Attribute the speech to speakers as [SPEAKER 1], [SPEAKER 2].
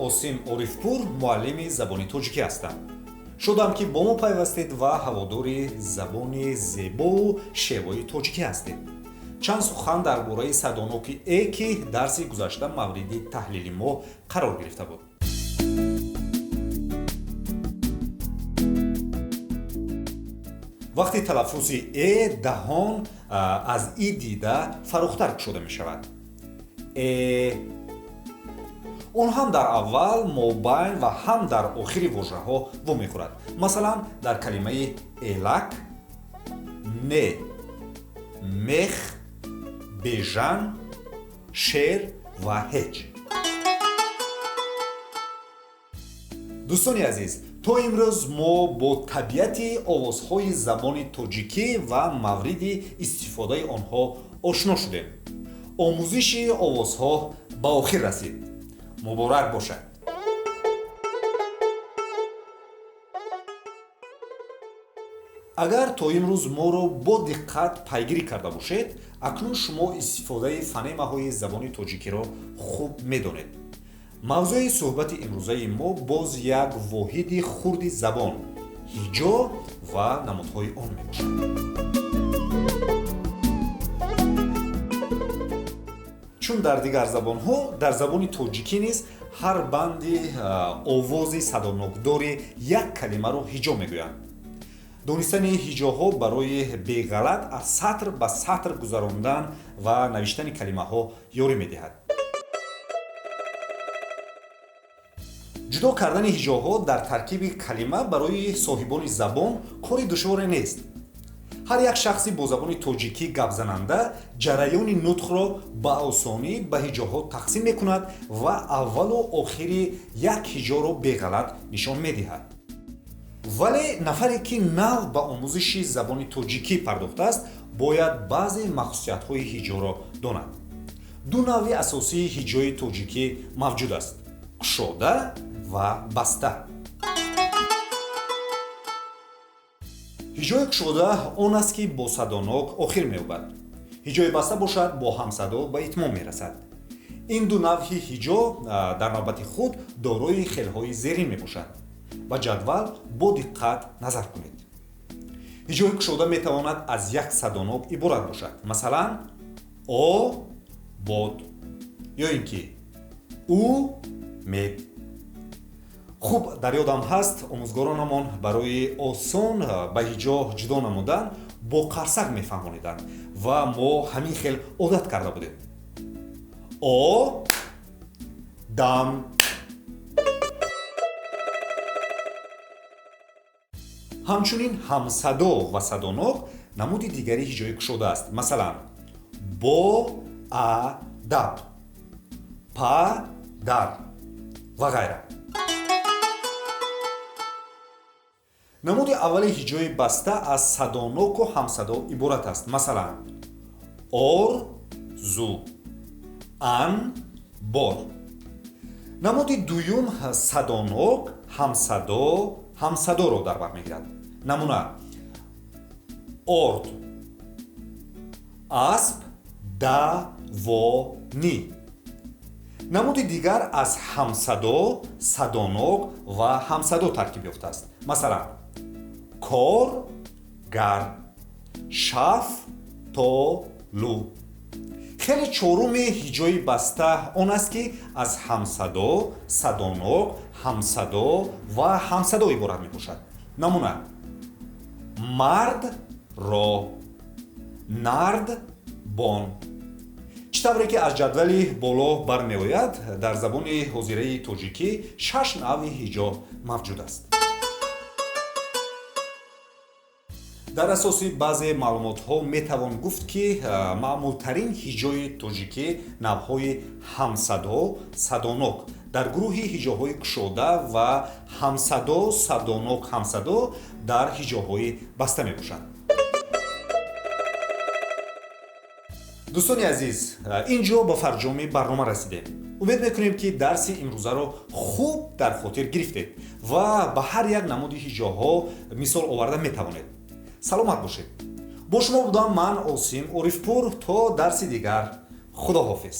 [SPEAKER 1] Осим Орифпур, муаллими забони тоҷикӣ ҳастам. Шодам, ки бо мо пайвастед ва ҳаводори забони зебову шевои тоҷикӣ ҳастед. Чанд сухан дар бораи садоноки э, ки дарси гузашта мавриди таҳлили мо қарор гирифта буд. Вақти талаффузи э даҳон аз и дида фарохтар кушода мешавад. Э. Он ҳам дар аввал, мобайн ва ҳам дар охири вожаҳо вомехӯрад. Масалан, дар калимаи элак, не, мех, бежан, шер ва ҳеҷ. Дӯстони азиз, то имрӯз мо бо табиати овозҳои забони тоҷикӣ ва мавриди истифодаи онҳо ошно шудем. Омӯзиши овозҳо ба охир расид. Муборак бошад! Агар то имрӯз моро бо диққат пайгирӣ карда бошед, акнун шумо истифодаи фонемаҳои забони тоҷикиро хуб медонед. Мавзӯи суҳбати имрӯзаи мо боз як воҳиди хурди забон, ҳиҷо ва намудҳои он мебошад. Чун дар дигар забонҳо, дар забони тоҷикӣ низ ҳар банди овози садонокдори як калимаро ҳиҷо мегӯянд. Донистани ҳиҷоҳо барои беғалат аз сатр ба сатр гузарондан ва навиштани калимаҳо ёрӣ медиҳад. Ҷудо кардани ҳиҷоҳо дар таркиби калима барои соҳибони забон кори душворе нест. Ҳар як шахси бо забони тоҷикӣ гапзананда ҷараёни нутқро ба осонӣ ба ҳиҷоҳо тақсим мекунад ва аввалу охири як ҳиҷоро беғалат нишон медиҳад. Вале нафаре, ки нав ба омӯзиши забони тоҷикӣ пардохтааст, бояд баъзе махсусиятҳои ҳиҷоро донад. Ду навъи асосии ҳиҷои тоҷикӣ мавҷуд аст: кушода ва баста. Ҳиҷои кушода он аст, ки бо садонок охир меёбад. Ҳиҷои баста бошад, бо ҳамсадо ба итмом мерасад. Ин ду навъи ҳиҷо дар навбати худ дорои хелҳои зерин мебошанд. Ба ҷадвал бо диққат назар кунед. Ҳиҷои кушода метавонад аз як садонок иборат бошад. Масалан, о бод ё ин ки у мед. Хуб дар ёдам ҳаст, омӯзгоронамон барои осон ба ҳиҷо ҷудо намудан бо қарсак мефаҳмониданд ва мо ҳамин хел одат карда будем. О дам. Ҳамчунин ҳамсадо ва садонок намуди дигари ҳиҷои кушода аст. Масалан, бо а даб, па дар ва ғайра. Намуди аввали ҳиҷои баста аз садоноку ҳамсадо иборат аст. Масалан, ор зу, ан бор. Намуди дуюм садонок, ҳамсадо, ҳамсадоро дар бар мегирад. Намуна: орд, асп, да, во, ни. Намуди дигар аз ҳамсадо, садонок ва ҳамсадо таркиб ёфтааст. Масалан, кор, гар, шаф, то, лу. Хели чоруми ҳиҷои баста он аст, ки аз ҳамсадо, садонок, ҳамсадо ва ҳамсадо иборат мебошад. Намуна: мард ро, нард бон. Чӣ тавре ки аз ҷадвали боло бармеояд, дар забони ҳозираи тоҷикӣ 6 навъи ҳиҷо мавҷуд аст. Дар асоси баъзе маълумотҳо метавон гуфт, ки маъмултарин ҳиҷои тоҷикӣ навъҳои ҳамсадо, садонок дар гурӯҳи ҳиҷоҳои кушода ва ҳамсадо, садонок, ҳамсадо дар ҳиҷоҳои баста мебошанд. Дӯстони азиз, ин ҷо ба фарҷоми барнома расидем. Умед мекунем, ки дарси имрӯзаро хуб дар хотир гирифтед ва ба ҳар як намуди ҳиҷоҳо мисол оварда метавонед. Саломат бошед. Бо шумо будам ман, Осим Орифпур. То дарси дигар, худоҳофиз.